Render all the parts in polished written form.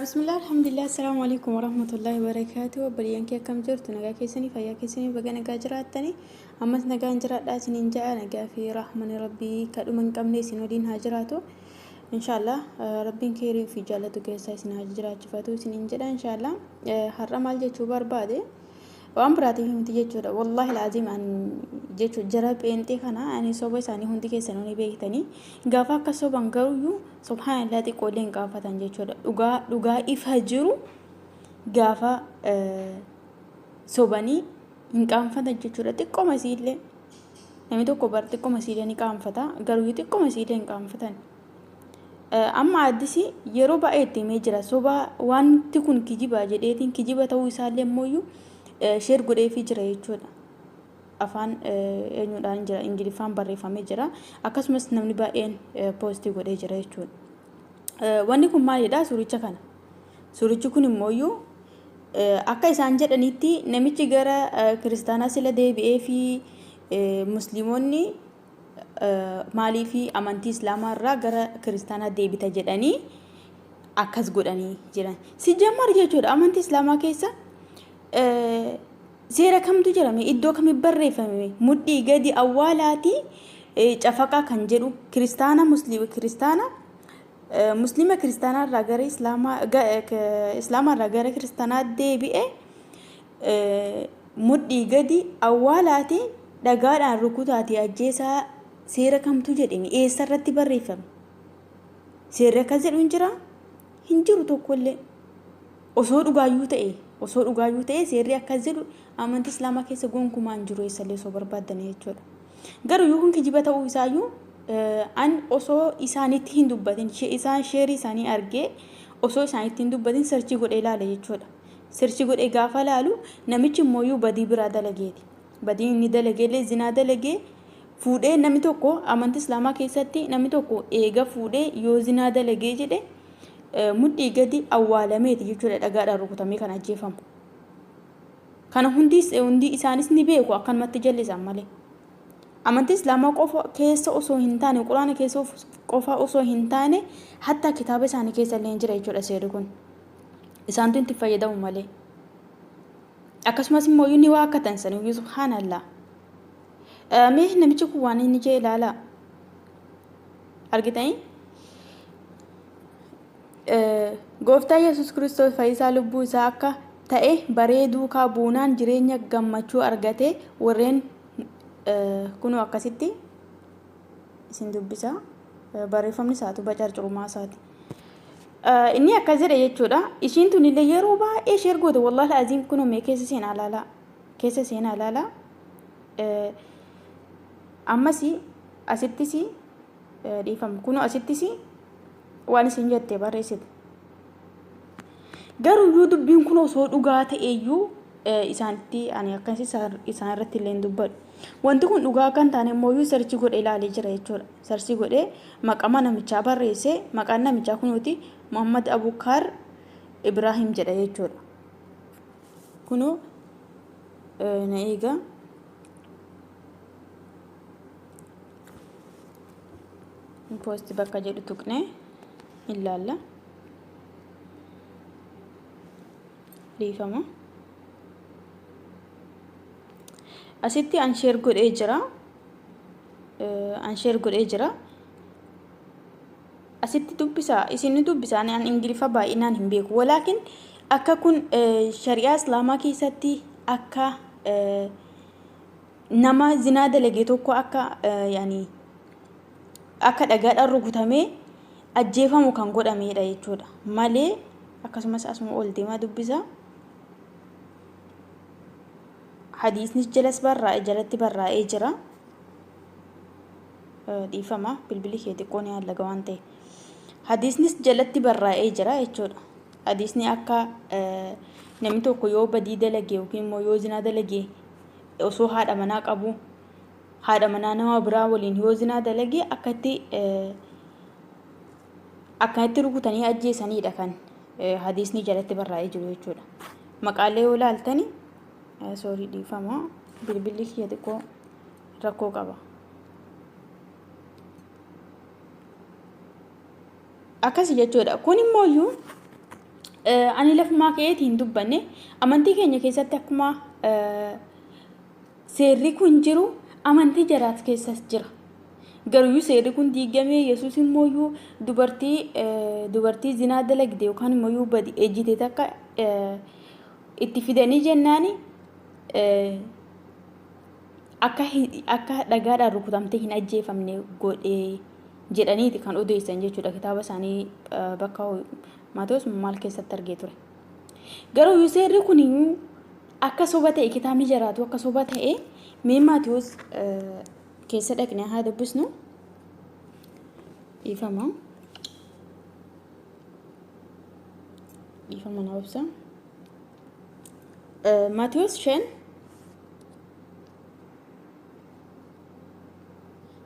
Bismillah, alhamdulillah, assalamu alaikum warahmatullahi wabarakatuh. Obboleeyyan kee akkam jirtu? Nagaa keessanii, fayyaa keessanii, baga nagaa jiraattanii. Ammas nagaan jiraadhaa isiniin ja'a. Nagaa fi rahmani rabbii kadhuma hin qabne isin waliin haa jiraatu. Inshaallah rabbiin keerii fi jaallatu keessaa isin haa jiraachifatu isiniin jedha inshaallah. Har'a maal jechuu barbaade? Waan biraatiif miti jechuudha. Wallaahi laaziim an jechuudha jara pheenxee kana ani soba isaanii hundi keessanuu ni beektanii. Gaafa akka soban garuyyuu subhaanallah xiqqoollee hin qaanfatan jechuudha. Dhugaa dhugaa ifa jiru gaafa sobanii hin qaanfatan jechuudha. Xiqqooma isiillee namni tokko bar xiqqooma isiillee ni qaanfata garuyyuu xiqqooma isiillee hin qaanfatan. Amma addisi yeroo baay'ee itti himee jira. Soba wanti kun kijiba jedheetiin kijiba ta'uu isaallee immoo sheer godheefii jira jechuudha. Afaan eenyuudhaan jira, Ingiliffaan barreeffamee jira. Akkasumas namni baay'een poostii godhee jira jechuudha. Wanni kun maalidha? Suuricha kana. Suurichi kun immoo akka isaan jedhanitti namichi gara kiristaanaa sila deebi'ee fi musliimonni maaliif amantii islaamaa irraa gara kiristaanaa deebita jedhanii akkas godhanii jiran. Si jammar jechuudha amantii islaamaa keessa seera kamtu jedhame, iddoo kami barreeffame mudhii gadi awwaalaatii cafaqaa kan jedhu kiristaana musliima kiristaana musliima kiristaanaa irraa gara islaamaa islaamaa irraa gara kiristaanaa deebi'e mudhii gadi awwaalaatii dhagaadhaan rukutaatii ajjeesaa seera kamtu jedhame, eessa irratti barreeffame? Seerri akkas jedhu hin jiraa? Hin jiru tokkollee. Osoo dhugaayyuu ta'e, osoo dhugaayyuu ta'e seerri akkas jedhu amantii islaamaa keessa gonkumaa hin jiru eessallee osoo barbaaddanii jechuudha. Garuu yoo kun kijiba ta'uu isaayyuu an osoo isaanitti hin dubbatin isaan sheerii isaanii argee osoo isaanitti hin dubbatin sarchii godhee ilaale jechuudha. Search godhee gaafa laalu namichi immooyyuu badii biraa dalageeti. Badii inni dalageellee zinaa dalagee fuudhee. Namni tokko amantii islaamaa keessatti namni tokko eega fuudhee yoo zinaa dalagee jedhe mudhii gadi awwaalameeti jechuudha, dhagaadhaan rukutamee kan ajjeefamu. Kana hundi hundi isaanis ni beeku, akkanumatti jallisan malee. Amantii islaamaa qofa keessa osoo hin taane, quraana keessa qofa osoo hin taane, hatta kitaaba isaanii keessa illee jira jechuudha seerri kun. Isaantu itti fayyadamu malee. Akkasumas immoo inni waa akka tan saniyyuu subhaanallah. Mee namichi kun waan inni jee ilaalaa. Argitanii? Gooftaa Yesuus Kiristoos fayyisaa lubbuu isaa akka ta'e baree duukaa buunaan jireenya gammachuu argate warreen kunoo akkasitti isin dubbisa. Barreeffamni isaatu bacarcurumaa isaati. Inni akkas jedhe jechuudha. Ishiin tun illee yeroo baay'ee share goote, wallaahi aziim. Kunoo mee keessa seenaa ilaalaa. Keessa seenaa ilaalaa. Ammas asittis dhiifama. Kunoo asittis waan isin jette barreessite. Garuu iyyuu dubbiin kun osoo dhugaa ta'eyyuu isaanitti ani akkasii isaan irratti illee hin dubbadhu. Wanti kun dhugaa akka hin taane immoo iyyuu search godhee ilaalee jira jechuudha. Search godhee maqama namichaa barreessee, maqaan namichaa kunuuti Muhammad Abukaar Ibrahim jedha jechuudha. Kunoo na eega. Post bakka jedhu tuqnee ilaalla. Dhiifama. Asitti an share godhee jira. An share godhee jira. Asitti dubbisa, isin ni dubbisa, ani an Ingiliffa baay'inaan hin beeku. Walaakin akka kun shari'aa islaamaa keessatti akka nama zinaa dalage tokko akka yaani akka dhagaadhaan rukutamee ajjeefamu kan godhamedha jechuudha. Malee akkasumas asuma ol deemaa dubbisa. Hadiisnis jalas barraa'e, jalatti barraa'ee jira. Dhiifama, bilbilli kee xiqqoo ni hallaga waan ta'e. Hadiisnis jalatti barraa'ee jira jechuudha. Hadiisni akka namni tokko yoo badii dalage yookiin immoo yoo zinaa dalage, osoo haadha manaa qabu haadha manaa nama biraa waliin yoo zinaa dalage akkatti akkanatti rukutanii ajjeesanidha kan hadiisni jalatti barraa'ee jiru jechuudha. Maqaalee yoo ilaaltani, sorry, dhiifama, bilbilli kiyya xiqqoo rakkoo qaba. Akkasi jechuudha. Kun immoo iyyuu Ani lafumaa ka'eetii hin dubbanne. Amantii keenya keessatti akkuma seerri kun jiru amantii jaraat keessas jira. Garuyyuu seerri kun diigamee Yesuus immooyyuu dubartii zinaa dalagde yookaan immooyyuu badi ejjite takka itti fidanii jennaani akka dhagaadhaan rukutamtee hin ajjeefamne godhe jedhaniiti kan odeessan jechuudha kitaaba isaanii bakka Maatewos maal keessatti argee ture. Garuu seerri kun akka soba ta'e, kitaabni jaraatu akka soba ta'e, mee Maatewos keessa dhaqnee haa dubbisnu. Dhiifama. Dhiifama na obsa. Maatewos 5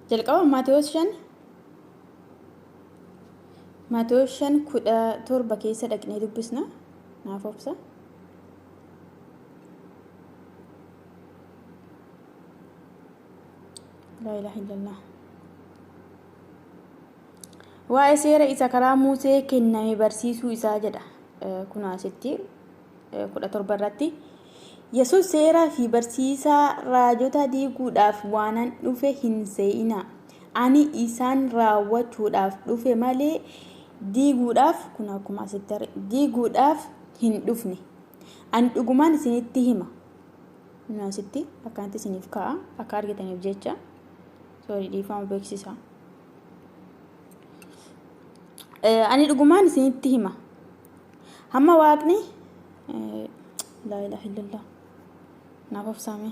jalqaba, Maatewos 5, Maatewos 5:17 keessa dhaqnee dubbisna. Naaf obsa. Laa ilaaha illallah. Waa'ee seera isa karaa Musee kenname barsiisuu isaa jedha. Kun asitti 17 irratti. Yesus seeraa fi barsiisaa raajota diiguudhaaf waanan dhufe hin se'inaa. Ani isaan raawwachuudhaaf dhufe malee diiguudhaaf, kun akkuma asitti, diiguudhaaf hin dhufne. Ani dhugumaan isinitti hima. Kun asitti akkanatti isiniif ka'a akka argitaniif jecha. Sorry, dhiifama beeksisa. Ani dhugumaan isinitti hima. Hamma Waaqni, laa ilaaha illallah, naaf obsaame.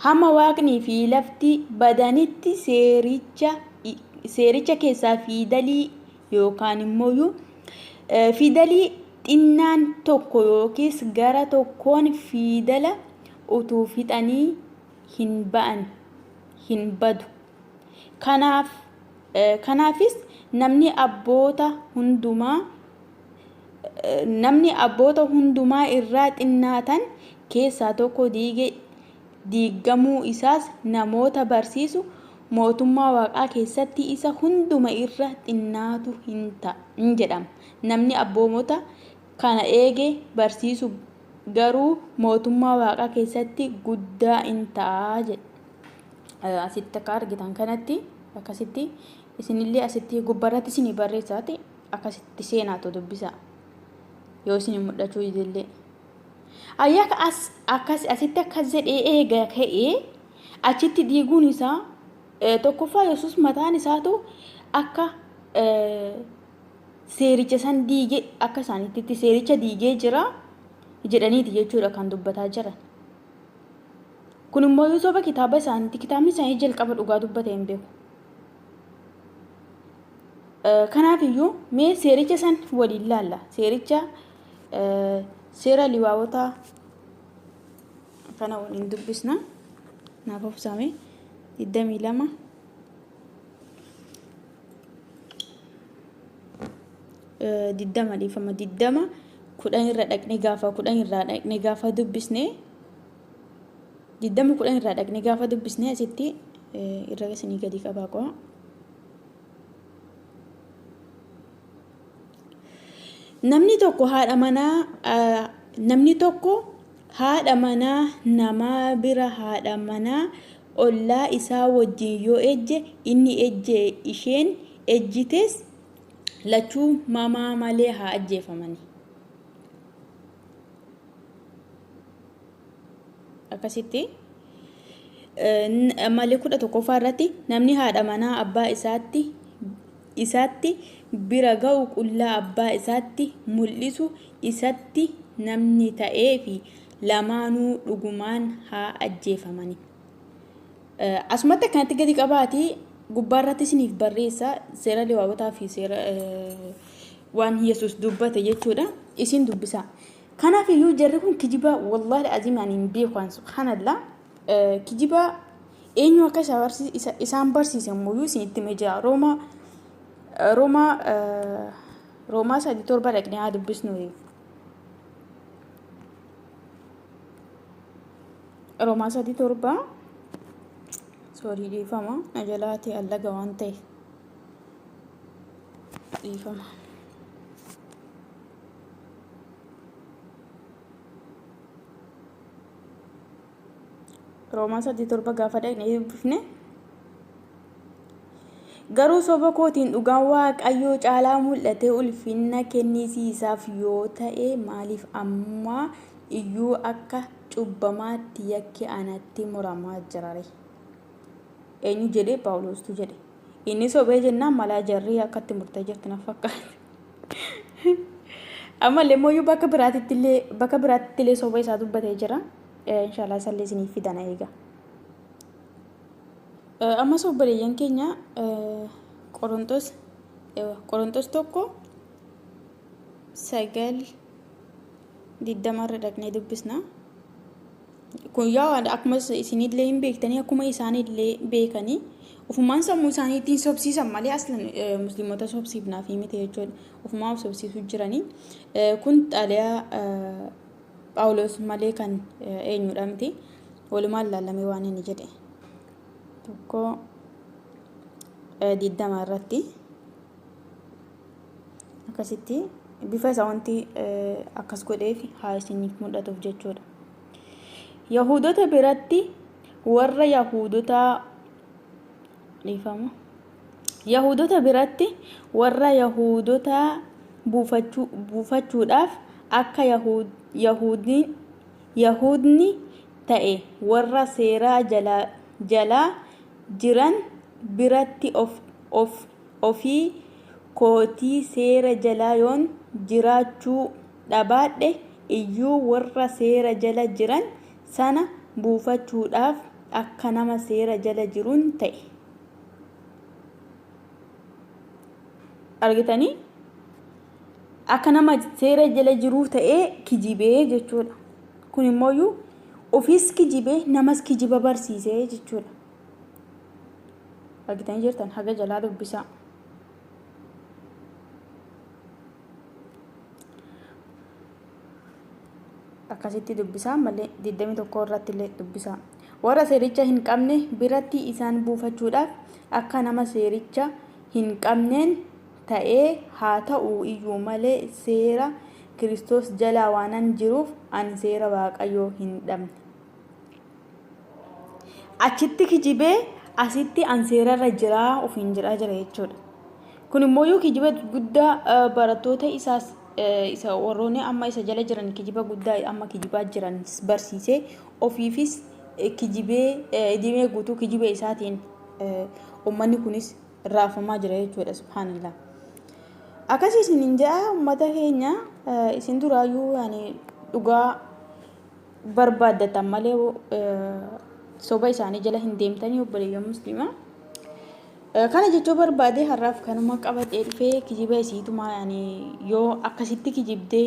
Hamma Waaqnii fi lafti badanitti seericha keessaa fiidalii yookaan immoo fiidalii xinnaan tokko yookiis gara tokkoon fiidala utuu fixanii hin ba'an hin badu. Kanaafis namni abboota hundumaa irraa xinnaatan keessaa tokko diige, diigamuu isaas namoota barsiisu, mootummaa Waaqaa keessatti isa hunduma irra xinnaatu hin jedhama. Namni abboomota kana eege barsiisu garuu mootummaa Waaqaa keessatti guddaa in ta'a jedhe. Asitti akka argitan kanatti akkasitti isinillee asitti gubbarratti isinii barreessaati akkasitti seenaatu dubbisa yoo isin mul'achuu didillee. Ayyaa as akkas asitti akkas jedhee eega ka'ee achitti diiguun isaa, tokkoffaa Yesuus mataan isaatu akka seericha san diige, akka isaaniitti seericha diigee jira jedhaniiti jechuudha kan dubbataa jiran. Kun immoo yoo soba kitaaba isaaniitti, kitaabni isaanii jalqaba dhugaa dubbate hin beeku. Kanaaf iyyuu mee seericha san waliin laalla. Seericha seera liwaawotaa kana waliin dubbisna. Naaf obsame 22 20, dhiifama, 20 10 irra dhaqnee gaafa 10 irraa dhaqnee gaafa dubbisne, 20 10 irraa dhaqnee gaafa dubbisne, asitti irra isinii gadi qabaa qo'a. Namni tokko haadha manaa namaa bira haadha manaa ollaa isaa wajjin yoo ejje, inni ejje isheen ejjites lachuu mamaa malee haa ajjeefamani. Akkasitti malee 11ffaa irratti namni haadha manaa abbaa isaatti bira ga'u qullaa abbaa isaatti mul'isu isatti namni ta'ee fi lamaanuu dhugumaan haa ajjeefamani. Asumatti akkanatti gadi qabaatii gubbaarratti isiniif barreessa seera liwaawotaa fi seera waan Yesuus dubbate jechuudha. Isin dubbisa. Kanaaf iyyuu jarri kun kijiba, wallaahi aziim, ani hin beeku an, subhaanallah, kijiba eenyu akka isaan barsiise immoo isinitti himee jira. Roomaa 3:7 dhaqnee haa dubbisnu. Roomaa 3:7, sorry, dhiifama, na jalaa ta'e allaga waan ta'eef. Dhiifama. Roomaa 8:7 gaafa dhaqnee dubbifne garuu soba kootiin dhugaan Waaqayyoo caalaa mul'atee ulfinna kennisiisaaf yoo ta'e maaliif amma iyyuu akka cubbamaatti yakki anatti muramaa jira ree? Eenyu jedhee? Phaawulostu jedhe. Inni sobee jennaan malaa jarrii akka itti murtee jirti na fakkaata. Ammallee immoo bakka biraatitti illee bakka biraatitti illee soba isaa dubbatee jira. Inshaallah isallee isiniif fidana eega. Ammas obboleeyyan keenya Qorontos Qorontos 1:9 20 irra dhaqnee dubbisna. Kun yaa akkuma isinillee hin beektanii akkuma isaanillee beekanii ofumaan sammuu isaanii ittiin sobsiisan malee aslan musliimota sobsiifnaaf miti jechuudha. Ofumaan of sobsiisuu jiranii. Kun xaaliyaa Phaawulos malee kan eenyudha miti. Walumaan ilaallamee waan inni jedhe. 1:20 irratti akkasitti bifa isaa wanti akkas godheef haa isiniif mul'atuuf jechuudha. Yahuudota biratti warra Yahuudotaa dhiifama. Yahuudota biratti warra Yahuudotaa buufachuudhaaf akka Yahuudni ta'e warra seeraa jalaa jiran biratti ofii kootii seera jala yoon jiraachuu dhabaadhe iyyuu warra seera jala jiran sana buufachuudhaaf akka nama seera jala jiruun ta'e. Argitanii? Akka nama seera jala jiruu ta'ee kijibee jechuudha. Kun immooyyuu ofiis kijibee namas kijiba barsiisee jechuudha. Argitanii jirtan haga jalaa dubbisaa. Akkasitti dubbisaa malee 21 irratti illee dubbisaa. Warra seericha hin qabne biratti isaan buufachuudhaaf akka nama seericha hin qabneen ta'ee haa ta'u iyyuu malee seera Kiristoos jalaa waanan jiruuf ani seera Waaqayyoo hin dhabne. Achitti kijibee asitti an seerarra jiraa ofiin jedhaa jira jechuudha. Kun immoo yoo kijiba guddaa barattoota isaas isa warroonni amma isa jala jiran kijiba guddaa amma kijibaa jiran barsiisee ofiifis kijibee idimee guutuu kijiba isaatiin uummanni kunis raafamaa jira jechuudha subhaanallah. Akkasii isin hin ja'a uummata keenya isin duraayyuu yaani dhugaa barbaaddatan malee soba isaanii jala hin deemtanii obboleeyyan musliimaa. Kana jechuu barbaade har'aaf kanuma qabadhee dhufee kijiba isiitumaa yaani yoo akkasitti kijibdee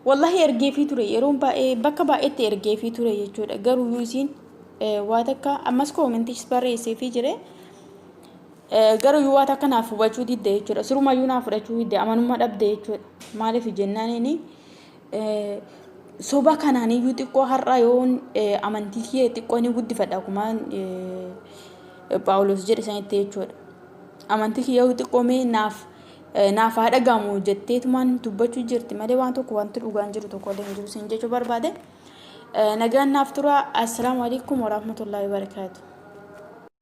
wallahi ergeefii ture yeroo baay'ee bakka baay'eetti ergeefii ture jechuudha garuu yoo isiin waa takka ammas koomentis barreesseefii jire garuu yoo waa takka naaf hubachuu didde jechuudha sirumayyuu naaf fudhachuu didde amanummaa dhabde jechuudha maaliif jennaan inni soba kanaan iyyuu xiqqoo har'a yoon amantii kiyya xiqqoo ni guddifadha akkuma Phaawulos jedhe sanitti jechuudha. Amantii kiyya yoo xiqqoo mee naaf naaf haa dhagahamu jetteetumaan dubbachuu jirti malee waan tokko wanti dhugaan jiru tokko illee hin jiru siin jechuu barbaade. Nagaan naaf tura. Assalaamu alaikum warahmatullahi wabarakaatuh.